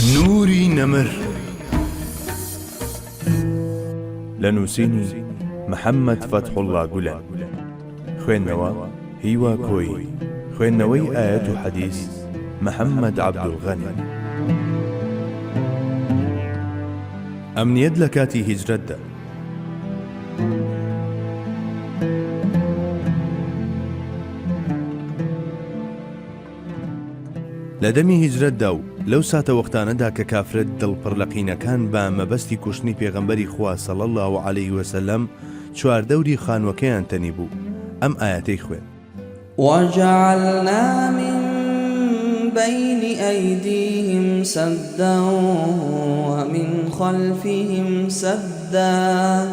نوری نەمر لە نووسینی محەممەد فەتحوڵڵا گولەن خوێندنەوە هیوا کۆیی خوێندنەوەی ئایەت و حەدیس محەممەد عەبدولغەنی. ئەمنیەت لە کاتی هیجرەتدا. لە دەمی هیجرەتدا و لەو ساتەوەختانەدا کە کافرە دڵ پڕ لە قینەکان بە مەبەستی کوشتنی پێغەمبەری خوا صلی اللە علیه وسلم چواردەوری خانوەکەیان تەنیبوو ئەم ئایەتەی خوێند. وجعلنا من بین ایدیهم سدا ومن خلفهم سدا.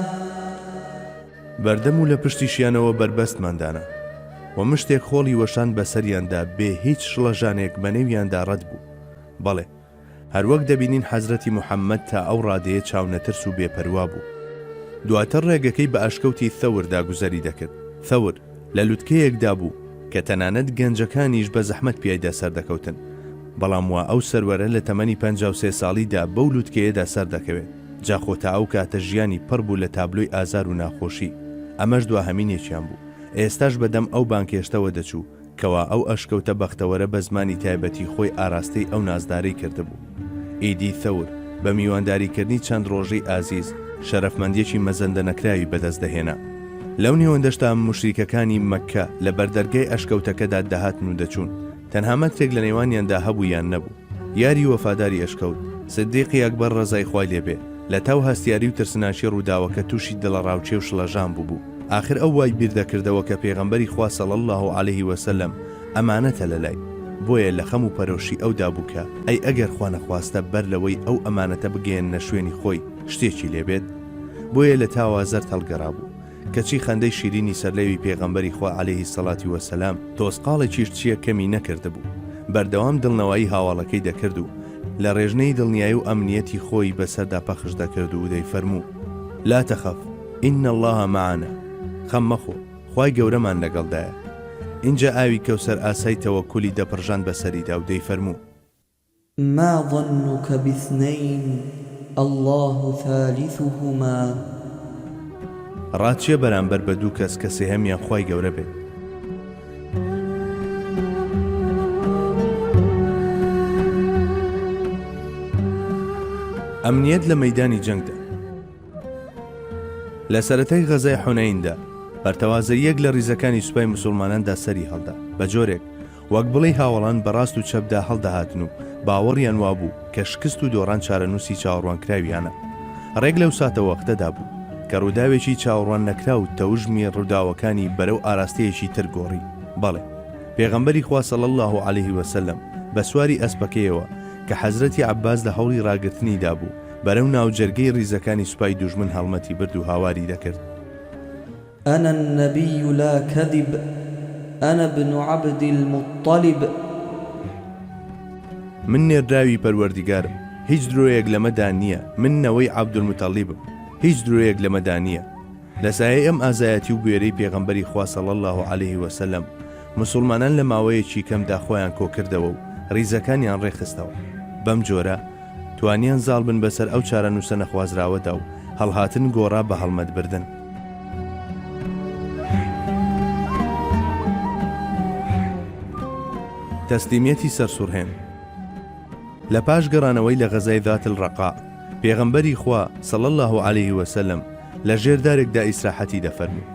بەردەم و لە پشتیشیانەوە بەربەستمان دانا و مشتێک خۆڵی وەشاند بەسەریاندا بێ هیچ شڵەژانێک بەنێویاندا ڕەت بوو. بەڵێ، هەروەک دەبینین حەزرەتی محەممەد تا ئەو ڕادەیە چاونەترس و بێ پەروا بوو. دواتر ڕێگەکەی بە ئەشکەوتی ثەوردا گوزەری دەکرد. ثەور، لە لوتکەیەکدا بوو کە تەنانەت گەنجەکانیش بە زەحمەت پیایدا سەردەکەوتن. بەڵام وا ئەو سەروەرە لە تەمەنی 53 ساڵیدا بەو لوتکەیەدا سەردەکەوێت. جا خۆ تا ئەو کاتە ژیانی پڕ بوو لە تابلۆی ئازار و ناخۆشی. ئەمەش دواهەمینێکیان بوو. ئێستاش بە دەم ئەو بانگهێشتەوە دەچوو کەوا ئەو ئەشکەوتە بەختەوەرە بە زمانی تایبەتی خۆی ئاراستەی ئەو نازدارەی کردبوو. ئیدی ثەور بە میوانداریکردنی چەند ڕۆژەی ئازیز، شەرەفمەندییەکی مەزەندەنەکراوی بەدەست دەهێنا. لەو نێوەندەشدا موشریکەکانی مەککە لە بەردەرگای ئەشکەوتەکەدا دەهاتن و دەچوون، تەنها مەترێک لە نێوانیاندا هەبوو یان نەبوو. یاری وەفاداری ئەشکەوت، سدیقی ئەکبەر ڕەزای خوای لێ بێ، لە تاو هەستیاری و ترسناکی ڕووداوەکە تووشی دڵەڕاوکێ و شڵەژان بووبوو. ئاخر ئەو وای بیر دەکردەوە کە پێغەمبەری خوا صلی اللە علیه و سلم ئەمانەتە لە لای، بۆیە لە خەم و پەرۆشی ئەودا بوو کە ئەی ئەگەر خوا نەخواستە بەر لەوەی ئەو ئەمانەتە بگەیەننە شوێنی خۆی شتێکی لێ بێت؟ بۆیە لە تاوا زەرد هەڵگەڕابوو. کەچی خەندەی شیرینی سەرلێوی پێغەمبەری خوا علیه الصلوە و السلام تۆزقاڵێکیش چیە کەمی نەکردبوو. بەردەوام دڵنەوایی هاواڵەکەی دەکرد و لە ڕێژنەی دڵنیایی و ئەمنیەتی خۆی بەسەردا پەخش دەکرد و دەیفەرموو، لا تخف ان اللە معنا، خەم مەخۆ، خوای گەورەمان لەگەڵدایە. ئینجا ئاوی کەوسەر ئاسای تەوەکولی دەپڕژاند بەسەریدا و دەیفەرموو. ما ظنک باثنین اللە ثالثهما. ڕات چیە بەرامبەر بە دوو کەس کە سێهەمیان خوای گەورە بێت؟ ئەمنیەت لە مەیدانی جەنگدا. لە سەرەتای غەزای حونەیندا، پەرتەوازەییەک لە ڕیزەکانی سوپای موسوڵماناندا سەری هەڵدا، بە جۆرێک وەک بڵێی هاوەڵان بە ڕاست و چەپدا هەڵدەهاتن و باوەڕیان وابوو کە شکست و دۆڕان چارەنووسی چاوەڕوانکراویانە. ڕێک لەو ساتەوەختەدا بوو کە ڕووداوێکی چاوەڕواننەکراو تەوژمی ڕووداوەکانی بەرەو ئاراستەیەکی تر گۆڕی. بەڵێ، پێغەمبەری خوا صلی اللە علیه وسلم بە سواری ئەسپەکەیەوە کە حەزرەتی عەباس لە هەوڵی ڕاگرتنیدا بوو، بەرەو ناوجەرگەی ڕیزەکانی سوپای دوژمن هەڵمەتی برد و هاواری دەکرد. انا النبی لا کذب انا ابن عبد المطلب. من نێردراوی پەروەردیگارم، هیچ درۆیەک لەمەدا نییە، من نەوەی عەبدولموتەڵیبم، هیچ درۆیەک لەمەدا نییە. لە سایەی ئەم ئازایەتی و بوێرەی پێغەمبەری خوا صلی اللە علیه وسلم، موسوڵمانان لە ماوەیەکی کەمدا خۆیان کۆکردەوە و ڕیزەکانیان ڕێکخستەوە. بەم جۆرە توانیان زاڵ بن بەسەر ئەو چارەنووسە نەخوازراوەدا و هەڵهاتن گۆڕا بە هەڵمەت بردن. تەسلیمیەتی سەرسوڕهێن. لە پاش گەڕانەوەی لە غەزای ذات الرقاع، پێغەمبەری خوا، صلی اللە علیه وسلم، لە ژێر دارێکدا ئیسراحەتی دەفەرموو.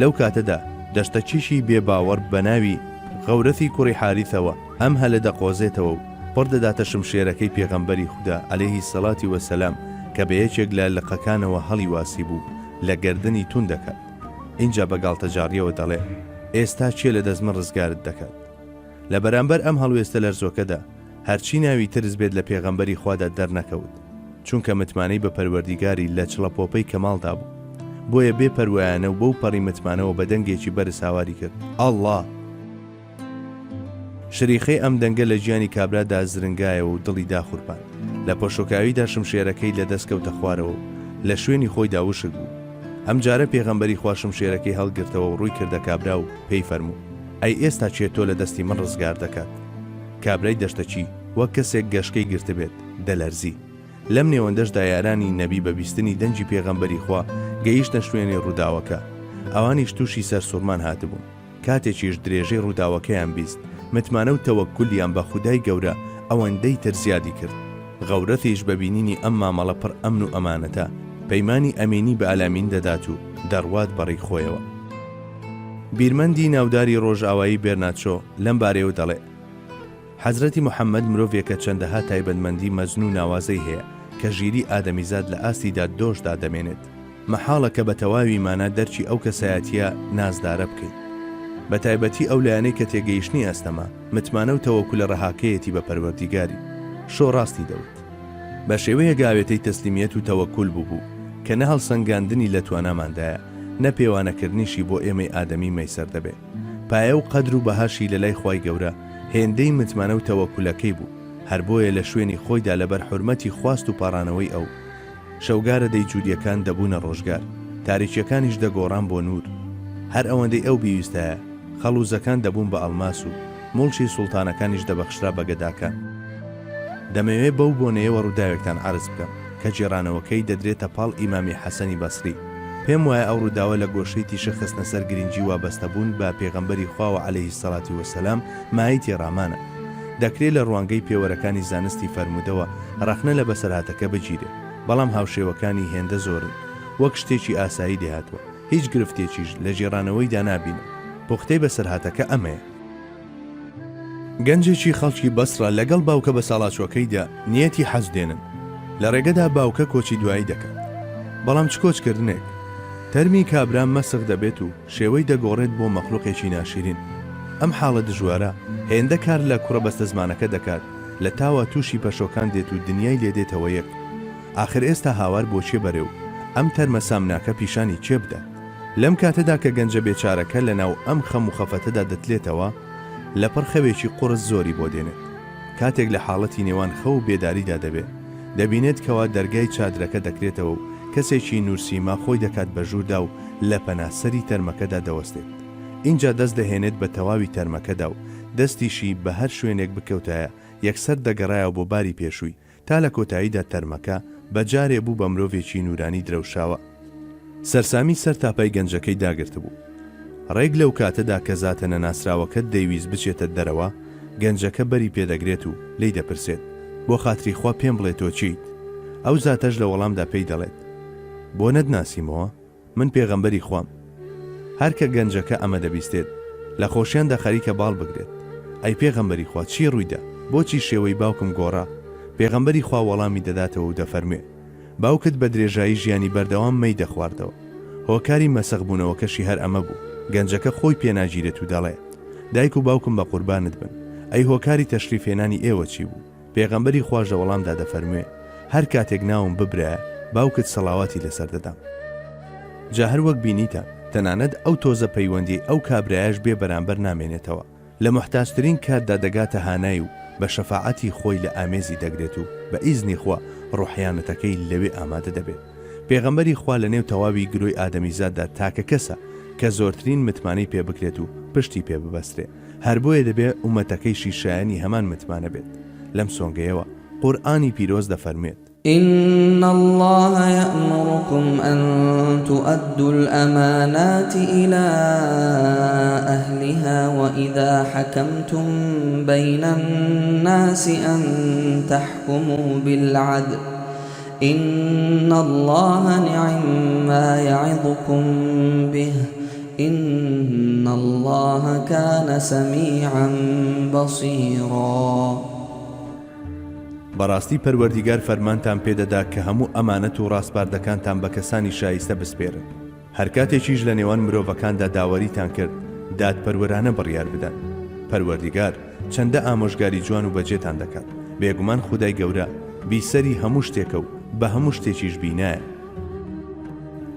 لەو کاتەدا دەشتەکیشی بێ باوەڕ بە ناوی، غەورەثی کوڕی حاریثەوە، ئەم هەلە دەقۆزێتەوە و پڕ دەداتە شمشێرەکەی پێغەمبەری خودا، علیه الصلوة والسلام، کە بە یەکێک لە لقەکانەوە هەڵیواسیبوو، لە گەردنی توند دەکات. ئینجا بە گاڵتەجاڕییەوە دەڵێ، ئێستا کێ لە دەست من ڕزگارت دەکات؟ لە بەرامبەر ئەم هەڵوێستە لەرزۆکەدا، هەرچی ناوی ترس بێت لە پێغەمبەری خوادا دەرنەکەوت، چونکە متمانەی بە پەروەردیگاری لە چڵەپۆپەی کەماڵدا بوو، بۆیە بێ پەروایانە و بەو پەڕی متمانەوە بە دەنگێکی بەرز هاواری کرد، ئەڵڵا! شریخەی ئەم دەنگە لە گیانی کابرادا زرنگایەوە و دڵی داخورپاند. لە پەشۆکاویدا شمشێرەکەی لە دەست کەوتە خوارەوە و لە شوێنی خۆیدا وشک بوو. ئەمجارە پێغەمبەری خوا شمشێرەکەی هەڵگرتەوە و ڕووی کردە کابرا و پێی فەرموو. ئەی ئێستا کێ تۆ لە دەستی من ڕزگار دەکات؟ کابرای دەشتەکی. وەک کەسێک گەشکەی گرتبێت، دەلەرزی. لەم نێوەندەشدا یارانی نەبی بە بیستنی دەنگی پێغەمبەری خوا گەیشتنە شوێنی ڕووداوەکە. ئەوانیش تووشی سەرسوڕمان هاتبوون. کاتێکیش درێژەی ڕووداوەکەیان بیست، متمانە و تەوەکولیان بە خودای گەورە ئەوەندەی تر زیادی کرد. غەورەثیش بە بینینی ئەم مامەڵە پڕ ئەمن و ئەمانەتە، پەیمانی ئەمینی بە ئەلامین دەدات و دەڕوات بە ڕێی خۆیەوە. بیرمەندی ناوداری ڕۆژئاوایی بێرناد شۆ لەم بارەیەوە دەڵێ، حەزرەتی محەممەد مرۆڤێکە چەندەها تایبەتمەندی مەزن و ناوازەی هەیە کە ژیری ئادەمیزاد لە ئاستیدا دۆشدا دەمێنێت. مەحاڵە کە بە تەواوی مانا دەرکی ئەو کەسایەتییە نازدارە بکەین. بە تایبەتی ئەو لایەنەی کە تێگەیشتنی ئەستەمە، متمانە و تەوەکولە ڕەهاکەیەتی بە پەروەردیگاری. شۆ ڕاستی دەوت. بە شێوەیەک ئاوێتەی تەسلیمیەت و تەوەکول بووبوو کە نە هەڵسەنگاندنی لە تواناماندایە، نە پێوانەکردنیشی بۆ ئێمەی ئادەمی مەیسەر دەبێ. پایە و قەدر و بەهاشی لە لای خوای گەورە هێندەی متمانە و تەوەکولەکەی بوو، هەر بۆیە لە شوێنی خۆیدا لەبەر حورمەتی خواست و پاڕانەوەی ئەو، شەوگارە دەیجوریەکان دەبوونە ڕۆژگار، تاریکیەکانیش دەگۆڕان بۆ نوور. هەر ئەوەندەی ئەو بیویستایە، خەڵووزەکان دەبوون بە ئەڵماس و موڵکی سوڵتانەکانیش دەبەخشرا بە گەداکان. دەمەوێ بەو بۆنەیەوە ڕووداوێکتان عەرز بکەم، کە گێڕانەوەکەی دەدرێتە پاڵ ئیمامی حەسەنی بەسری. پێم وایە ئەو ڕووداوە لە گۆشەی تیشک خستنە سەر گرینگی وابەستەبوون بە پێغەمبەری خواوە علیە الصلوە و السلام مایەی تێڕامانە. دەکرێ لە ڕوانگەی پێوەرەکانی زانستی فەرموودەوە ڕەخنە لە بەسەرهاتەکە بگیرێ، بەڵام هاوشێوەکانی هێندە زۆرن وەک شتێکی ئاسایی لێهاتووە، هیچ گرفتێکیش لە گێڕانەوەیدا نابینم. پوختەی بەسەرهاتەکە ئەمەیە. گەنجێکی خەڵکی بەسڕە لەگەڵ باوکە بەساڵاچووەکەیدا نیەتی حەج دێنن، لە ڕێگەدا باوکە کۆچی دوایی دەکات. بەڵام چ کۆچکردنێک! تەرمی کابرا مەسخ دەبێت و شێوەی دەگۆڕێت بۆ مەخلوقێکی ناشیرین. ئەم حاڵە دژوارە هێندە کار لە کوڕە بەستەزمانەکە دەکات، لە تاوا تووشی پەشۆکان دێت و دنیای لێ دێتەوە یەک. ئاخر ئێستا هاوار بۆ کێ بەرێ و ئەم تەرمە سامناکە پیشانی کێ بدات؟ لەم کاتەدا کە گەنجە بێچارەکە لە ناو ئەم خەم و خەفەتەدا دەتلێتەوە، لەپڕ خەوێکی قوڕس زۆری بۆ دێنێت. کاتێک لە حاڵەتی نێوان خەو و بێداریدا دەبێ، دەبینێت کەوا دەرگای چادرەکە دەکرێتەوە و کەسێکی نوورسیما خۆی دەکات بە ژووردا و لە پەنا سەری تەرمەکەدا دەوەستێت. ئینجا دەست دەهێنێت بە تەواوی تەرمەکەدا و دەستیشی بە هەر شوێنێک بکەوتایە یەکسەر دەگەڕایەوە بۆ باری پێشووی تا لە کۆتاییدا تەرمەکە بە جارێ بوو بە مرۆڤێکی نوورانی درەوشاوە. سەرسامی سەر تاپای گەنجەکەی داگرتبوو. ڕێک لەو کاتەدا کە زاتە نەناسراوەکە دەیویست بچێتە دەرەوە، گەنجەکە بەری پێدەگرێت و لێی دەپرسێت، بۆ خاتری خوا پێم بڵێ تۆ کێیت؟ ئەو زاتەش لە وەڵامدا پێی دەڵێت، بۆ نەتناسیمەوە؟ من پێغەمبەری خوام. هەر کە گەنجەکە ئەمە دەبیستێت، لە خۆشیاندا خەریکە باڵ بگرێت. ئەی پێغەمبەری خوا چی ڕوویدا؟ بۆچی شێوەی باوکم گۆڕا؟ پێغەمبەری خوا وەڵامی دەداتەوە و دەفەرموێ، باوکت بە درێژایی ژیانی بەردەوام مەی دەخواردەوە. هۆکاری مەسخ بوونەوەکەشی هەر ئەمە بوو. گەنجەکە خۆی پێ ناگیرێت و دەڵێ، دایک و باوکم بە قوربانت بن، ئەی هۆکاری تەشریف هێنانی ئێوە چی بوو؟ پێغەمبەری خواش لە وەڵامدا دەفەرموێ، هەر کاتێک ناوم ببرایە، باوکت سەڵاواتی لەسەر دەدام. جا هەر وەک بینیتان، تەنانەت ئەو تۆزە پەیوەندیەی ئەو کابرایەش بێ بەرامبەر نامێنێتەوە. لە موحتاجترین کاتدا دەگاتە هانای و بە شەفاعەتی خۆی لە ئامێزی دەگرێت و بە ئیزنی خوا ڕوحیانەتەکەی لەوێ ئامادە دەبێت. پێغەمبەری خوا لە نێو تەواوی گرۆی ئادەمیزاددا تاکە کەسە کە زۆرترین متمانەی پێ بکرێت و پشتی پێ ببەسترێ. هەر بۆیە دەبێ ئوممەتەکەیشی شایەنی هەمان متمانە بێت. لەم سۆنگەیەوە قورئانی پیرۆز دەفەرموێت. ان اللە یامرکم ان تؤدوا الامانات الی اهلها واذا حکمتم بین الناس ان تحکموا بالعدل ان اللە نعم ما یعظکم به ان اللە کان سمیعا بصیرا. بەڕاستی پەروەردیگار فەرمانتان پێدەدا کە هەموو ئەمانەت و ڕاسپاردەکانتان بە کەسانی شایستە بسپێرن، هەرکاتێکیش لە نێوان مرۆڤەکاندا داوەریتان کرد دادپەروەرانە بڕیار بدەن. پەروەردیگار چەندە ئامۆژگاری جوان و بەجێتان دەکات، بێگومان خودای گەورە بیسەری هەموو شتێکە و بە هەموو شتێکیش بینایە.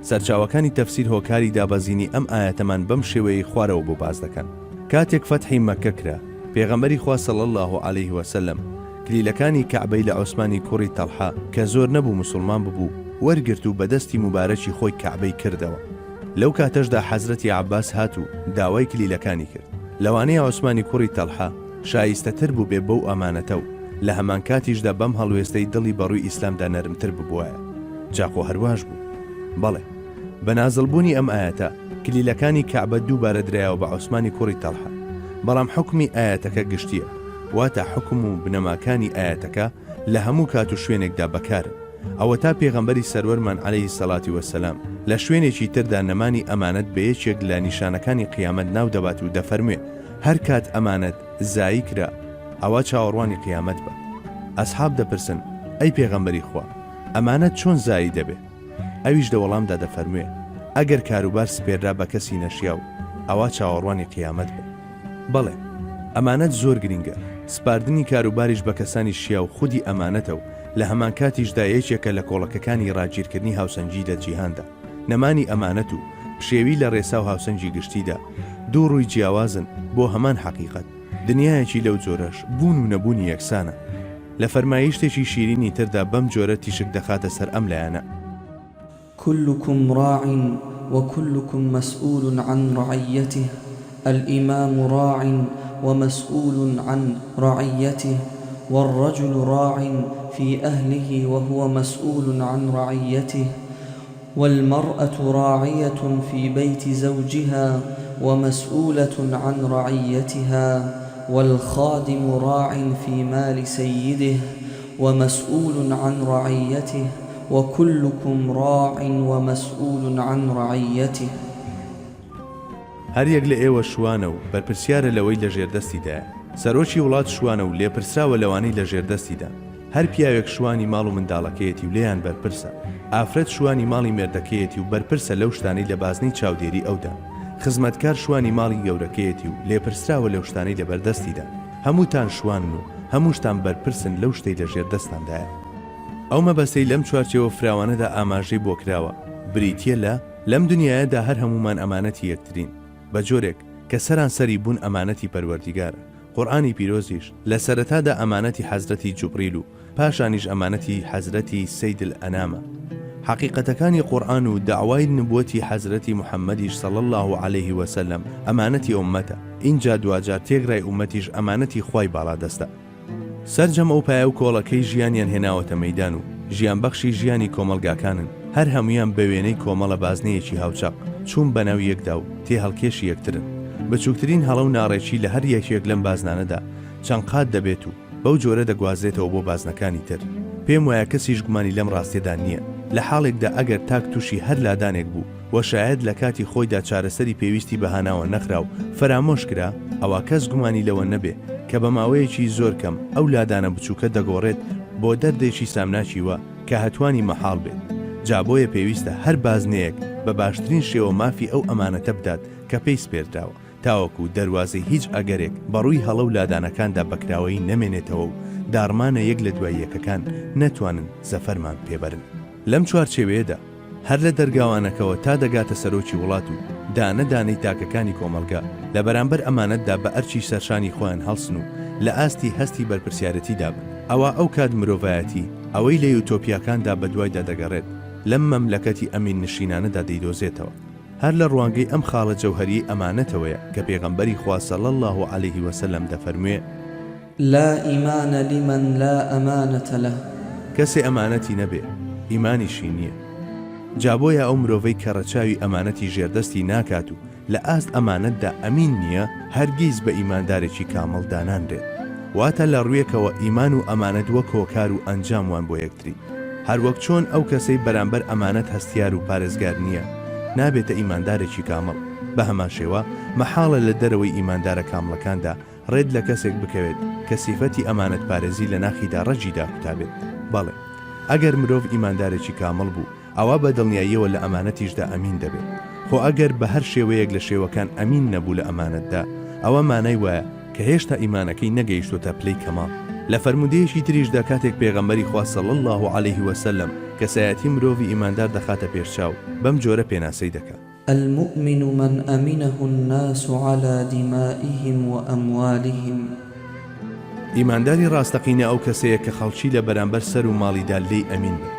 سەرچاوەکانی تەفسیر هۆکاری دابەزینی ئەم ئایەتەمان بەم شێوەیەی خوارەوە بۆ باس دەکەن، کاتێک فەتحی مەککە کرا، پێغەمبەری خوا صلی اللە علیه و سلم کلیلەکانی کەعبەی لە عوسمانی کوڕی تەڵحە کە زۆر نەبوو موسڵمان ببوو وەرگرت و بە دەستی موبارەکی خۆی کەعبەی کردەوە. لەو کاتەشدا حەزرەتی عەباس هات و داوای کلیلەکانی کرد. لەوانەیە عوسمانی کوڕی تەڵحە شایستەتر بووبێ بەو ئەمانەتە و. لە هەمانکاتیشدا بەم هەڵوێستەی دڵی بەڕووی ئیسلامدا نەرمتر ببوایە. جا خۆ هەرواش بوو. بەڵێ. بە نازڵبوونی ئەم ئایەتە، کلیلەکانی کەعبە دووبارە درایەوە بە عوسمانی کوڕی تەڵحە. بەڵام حوکمی ئایەتەکە گشتییە. واتە حوکم و بنەماکانی ئایەتەکە لە هەموو کات و شوێنێکدا بەکارن. ئەوەتا پێغەمبەری سەروەرمان علیە الصلوە والسلام لە شوێنێکی تردا نەمانی ئەمانەت بە یەکێک لە نیشانەکانی قیامەت ناو دەبات و دەفەرموێ، هەر کات ئەمانەت زایی کرا ئەوا چاوەڕوانی قیامەت بە. ئەسحاب دەپرسن، ئەی پێغەمبەری خوا ئەمانەت چۆن زایی دەبێ؟ ئەویش لە وەڵامدا دەفەرموێ، ئەگەر کاروبار سپێررا بە کەسی نەشیاو ئەوا چاوەڕوانی قیامەت بە. بەڵێ، ئەمانەت زۆر گرینگە، سپاردنی کاروباریش بە کەسانی شیاو خودی ئەمانەتە و لە هەمانکاتیشدا یەکێکە لە کۆڵەکەکانی ڕاگیرکردنی هاوسەنگی لە جیهاندا. نەمانی ئەمانەت و پشێوی لە ڕێسا و هاوسەنگی گشتیدا، دوو ڕووی جیاوازن بۆ هەمان حەقیقەت. دنیایەکی لەو جۆرەش، بوون و نەبوونی یەکسانە. لە فەرمایشتێکی شیرینی تردا بەم جۆرە تیشک دەخاتە سەر ئەم لایەنە. كلكم راع وكلكم مسؤول عن رعيته الإمام راع ومسؤول عن رعيته والرجل راع في أهله وهو مسؤول عن رعيته والمرأة راعية في بيت زوجها ومسؤولة عن رعيتها والخادم راع في مال سيده ومسؤول عن رعيته وكلكم راع ومسؤول عن رعيته. هەر یەک لە ئێوە شوانە و بەرپرسیارە لەوەی لە ژێردەستیدایە. سەرۆکی وڵات شوانە و لێپرسراوە لەوانەی لە ژێردەستیدان. هەر پیاوێک شوانی ماڵ و منداڵەکەیەتی و لێیان بەرپرسە. ئافرەت شوانی ماڵی مێردەکەیەتی و بەرپرسە لەو شتانەی لە بازنەی چاودێری ئەودان. خزمەتکار شوانی ماڵی گەورەکەیەتی و لێپرسراوە لەو شتانەی لەبەردەستیدان. هەمووتان شوانن و هەمووشتان بەرپرسن لەو شتەی لە ژێردەستاندایە. ئەو مەبەستەی لەم چوارچێوە فراوانەدا ئاماژەی بۆ کراوە، بریتییە لە، لەم دنیایەدا هەر هەموومان ئەمانەتی یەکترین، بە جۆرێک، کە سەرانسەری بوون ئەمانەتی پەروەردیگارە، قورئانی پیرۆزیش، لە سەرەتادا ئەمانەتی حەزرەتی جوبریل و پاشانیش ئەمانەتی حەزرەتی سید الانامە. حەقیقەتەکانی قورئان و دەعوای نبوەتی حەزرەتی محمدیش صلی اللە علیه وسلم ئەمانەتی ئوممەتە، ئینجا دواجار تێکرای ئوممەتیش ئەمانەتی خوای باڵادەستە. سەرجەم ئەو پایە و کۆڵەکەی ژیانیان هێناوەتە مەیدان و ژیانبەخشی ژیانی کۆمەڵگاکانن، هەر هەموویان بە وێنەی کۆمەڵە بازنەیەکی هاوچەق چوون بەناو یەکدا و تێهەڵکێشی یەکترن. بچووکترین هەڵە و ناڕێکی لە هەر یەکێک لەم بازنانەدا چەند قات دەبێت و بەو جۆرە دەگوازرێتەوە بۆ بازنەکانی تر. پێم وایە کەسیش گومانی لەم ڕاستیەدا نییە. لە حاڵێکدا ئەگەر تاک تووشی هەر لادانێک بوو و شایەد لە کاتی خۆیدا چارەسەری پێویستی بە هاناوە نەخرا و فەرامۆش کرا، ئەوا کەس گومانی لەوە نەبێ کە بە ماوەیەکی زۆر کەم ئەو لادانە بچووکە دەگۆڕێت بۆ دەردێکی سامناکی وا کە هەتوانی مەحاڵ بێت. جا بۆیە پێویستە هەر بازنەیەک بە باشترین شێوە مافی ئەو ئەمانەتە بدات کە پێی سپێردراوە. تاوەکو دەروازەی هیچ ئەگەرێک بەڕووی هەڵە و لادانەکاندا بەکراوەیی نەمێنێتەوە و داڕمانە یەک لە دوای یەکەکان نەتوانن زەفەرمان پێبەرن. لەم چوارچێوەیەدا هەر لە دەرگاوانەکەوە تا دەگاتە سەرۆکی وڵات و دانە دانەی تاکەکانی کۆمەڵگا لە بەرامبەر ئەمانەتدا بە ئەرکی سەرشانی خۆیان هەڵسن و لە ئاستی هەستی بەرپرسیارێتیدا بن ئەوا ئەو کات مرۆڤایەتی ئەوەی لە یوتۆپیاکاندا بەدوایدا دەگەڕێت لەم مەملەکەتی ئەمین نشینانەدا دەیدۆزێتەوە. هەر لە ڕوانگەی ئەم خاڵە جەوهەریەی ئەمانەتەوەیە کە پێغەمبەری خوا صلی اللە علیه وسلم دەفەرموێ. لا ایمان لمن لا امانە لە. کەسێ ئەمانەتی نەبێ ئیمانیشی نیە. جا بۆیە ئەو مرۆڤەی کە ڕەچاوی ئەمانەتی ژێردەستی ناکات و لە ئاست ئەمانەتدا ئەمین نیە هەرگیز بە ئیماندارێکی کامڵ دانانرێت. واتە لە ڕویەکەوە ئیمان و ئەمانەت وەک هۆکار و ئەنجام وان بۆ یەکتری. هەروەک چۆن ئەو کەسەی بەرامبەر ئەمانەت هەستیار و پارێزگار نییە، نابێتە ئیماندارێکی کامڵ، بەهەمان شێوە مەحاڵە لە دەرەوەی ئیماندارە کامڵەکاندا ڕێت لە کەسێک بکەوێت کە سیفەتی ئەمانەتپارێزی لە ناخیدا ڕەگی داکوتابێت. بەڵێ، ئەگەر مرۆڤ ئیماندارێکی کامڵ بوو، ئەوا بە دڵنیاییەوە لە ئەمانەتیشدا ئەمین دەبێت. خۆ ئەگەر بە هەر شێوەیەک لە شێوەکان ئەمین نەبوو لە ئەمانەتدا، ئەوە مانای وایە کە هێشتا ئیمانەکەی نەگەیشتۆتە پلەی کەماڵ. لە فەرموودەیەکی تریشدا کاتێک پێغەمبەری خوا صلی اللە علیه وسلم کەسایەتی مرۆڤی ئیماندار دەخاتە پێش چاو، بەم جۆرە پێناسەی دەکا. المومن من امنه الناس علی دمائهم واموالهم. ئیمانداری ڕاستەقینە ئەو کەسەیە کە خەڵکی لە بەرامبەر سەر و ماڵیدا لێی ئەمین بن.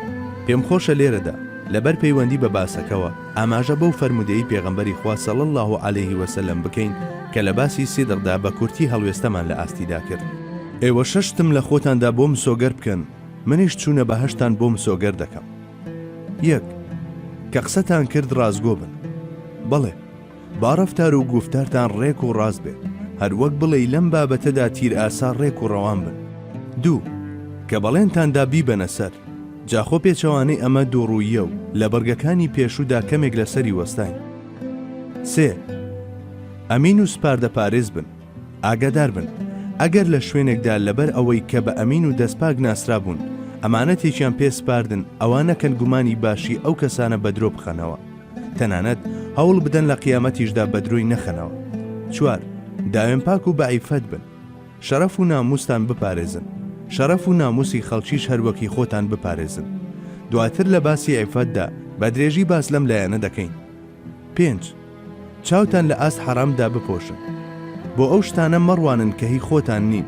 پێم خۆشە لێرەدا، لەبەر پەیوەندی بە باسەکەوە، ئاماژە بەو فەرموودەی پێغەمبەری خوا صلی اللە علیه وسلم بکەین کە لە باسی سیدقدا بە کورتی هەڵوێستەمان لە ئاستیدا کرد. ئێوە شەشتم لە خۆتاندا بۆ مسۆگەر بکەن، منیش چوونە بەهەشتان بۆ مسۆگەر دەکەم. یەک، کە قسەتان کرد ڕاستگۆ بن. بەڵێ، با ڕەفتار و گوفتارتان ڕێک و ڕاست بێ، هەر وەک بڵێی لەم بابەتەدا تیرئاسا ڕێک و ڕەوان بن. دوو، کە بەڵێنتان دا بیبەنە سەر. جا خۆ پێچەوانەی ئەمە دووڕووییە و لە بڕگەکانی پێشوودا کەمێک لەسەری وەستاین. سێ، ئەمین و سپاردەپارێز بن. ئاگادار بن، ئەگەر لە شوێنێکدا لەبەر ئەوەی کە بە ئەمین و دەستپاک ناسرابوون، ئەمانەتێکیان پێ سپاردن، ئەوا نەکەن گومانی باشی ئەو کەسانە بە درۆ بخەنەوە. تەنانەت هەوڵ بدەن لە قیامەتیشدا بە درۆی نەخەنەوە. چوار، داوێنپاک و بە عیففەت بن. شەرەف و نامووستان بپارێزن. شەرەف و نامووسی خەڵکیش هەروەک هی خۆتان بپارێزن. دواتر لە باسی عیففەتدا بە درێژی باس لەم لایەنە دەکەین. پێنج، چاوتان لە ئاست حەرامدا بپۆشن. بۆ ئەو شتانە مەڕوانن کە هی خۆتان نین.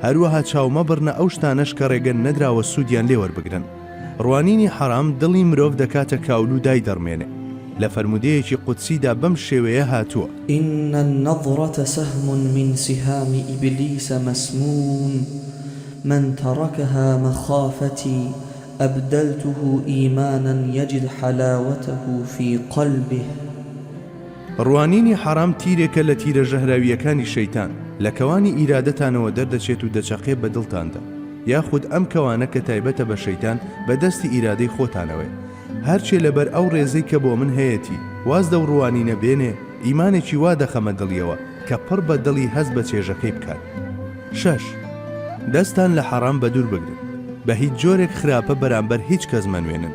هەروەها چاو مەبڕنە ئەو شتانەش کە ڕێگە نەدراوە سوودیان لێ وەربگرن. ڕوانینی حەرام دڵی مرۆڤ دەکاتە کاول و دایدەڕمێنێ. لە فەرموودەیەکی قودسیدا بەم شێوەیە هاتووە. ان النظرة سهم من سهام ابلیس مسموم من ترکها مخافتي ابدلته ایمانا یجد حلاوته فی قلبه. ڕوانینی حەڕام تیرێکە لە تیرە ژەهراوییەکانی شەیتان، لە کەوانی ئیرادەتانەوە دەردەچێت و دەچەقێ بە دڵتاندا، یاخود ئەم کەوانە کە تایبەتە بە شەیتان بە دەستی ئیرادەی خۆتانەوەیە. هەرچێ لەبەر ئەو ڕێزەی کە بۆ من هەیەتی واز لەو ڕوانینە بێنێ، ئیمانێکی وا دەخەمە دڵیەوە کە پڕ بە دڵی هەست بە چێژەکەی بکات. شەش، دەستان لە حەڕام بەدوور بگرن، بە هیچ جۆرێک خراپە بەرامبەر هیچ کەس مەنوێنن.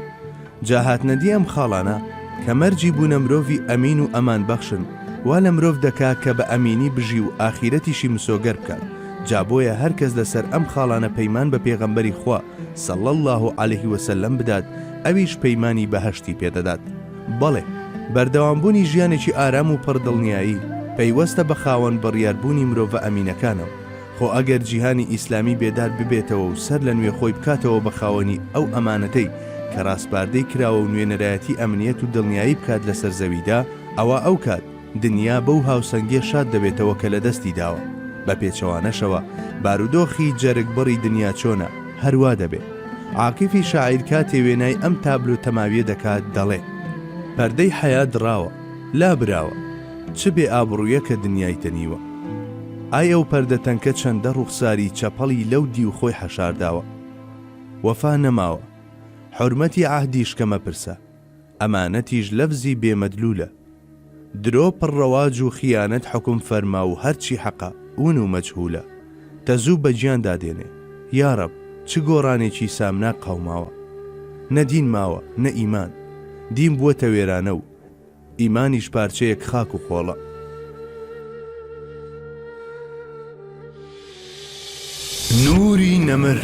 جا هاتنەدی ئەم خاڵانە کە مەرجی بوونە مرۆڤی ئەمین و ئەمان بەخشن، وا لە مرۆڤ دەکا کە بە ئەمینی بژی و ئاخیرەتیشی مسۆگەر بکات، جا بۆیە هەر کەس لەسەر ئەم خاڵانە پەیمان بە پێغەمبەری خوا، صلی اللە علیه وسلم، بدات ئەویش پەیمانی بەهەشتی پێ دەدات. بەڵێ، بەردەوامبوونی ژیانێکی ئارام و پڕ دڵنیایی، پەیوەستە بە خاوەن بڕیاربوونی مرۆڤە ئەمینەکانەوە. خۆ ئەگەر جیهانی ئیسلامی بێدار ببێتەوە و سەر لە نوێ خۆی بکاتەوە بە خاوەنی ئەو ئەمانەتەی کە ڕاسپاردەی کراوە و نوێنەرایەتی ئەمنیەت و دڵنیایی بکات لەسەر زەویدا، ئەوا ئەوکات دنیا بەو هاوسەنگیە شاد دەبێتەوە کە لەدەستی داوە. بە پێچەوانەشەوە بارودۆخی جەرگ بڕی دنیا چۆنە، هەر وا دەبێ. عاکفی شاعیر کاتێ وێنای ئەم تابلۆ تەماویە دەکات دەڵێ. پەردەی حەیا دڕاوە، لابراوە. چ بێ ئابڕوویەکە دنیای تەنیوە. ئای ئەو پەردە تەنکە چەندە ڕووخساری چەپەڵی لەو دیو خۆی حەشارداوە. وەفا نەماوە. حورمەتی عەهدیش کە مەپرسە. ئەمانەتیش لەفزی بێ مەدلوولە. درۆ پڕ ڕەواج و خیانەت حوکم فەرما و هەرچی حەقە، ون و مەجهوولە. تەزوو بە گیاندا دێنێ. یاڕەب، چ گۆڕانێکی سامناک قەوماوە. نە دین ماوە، نە ئیمان. دین بووەتە وێرانە و. ئیمانیش پارچەیەک خاک و خۆڵە. نوری نەمر.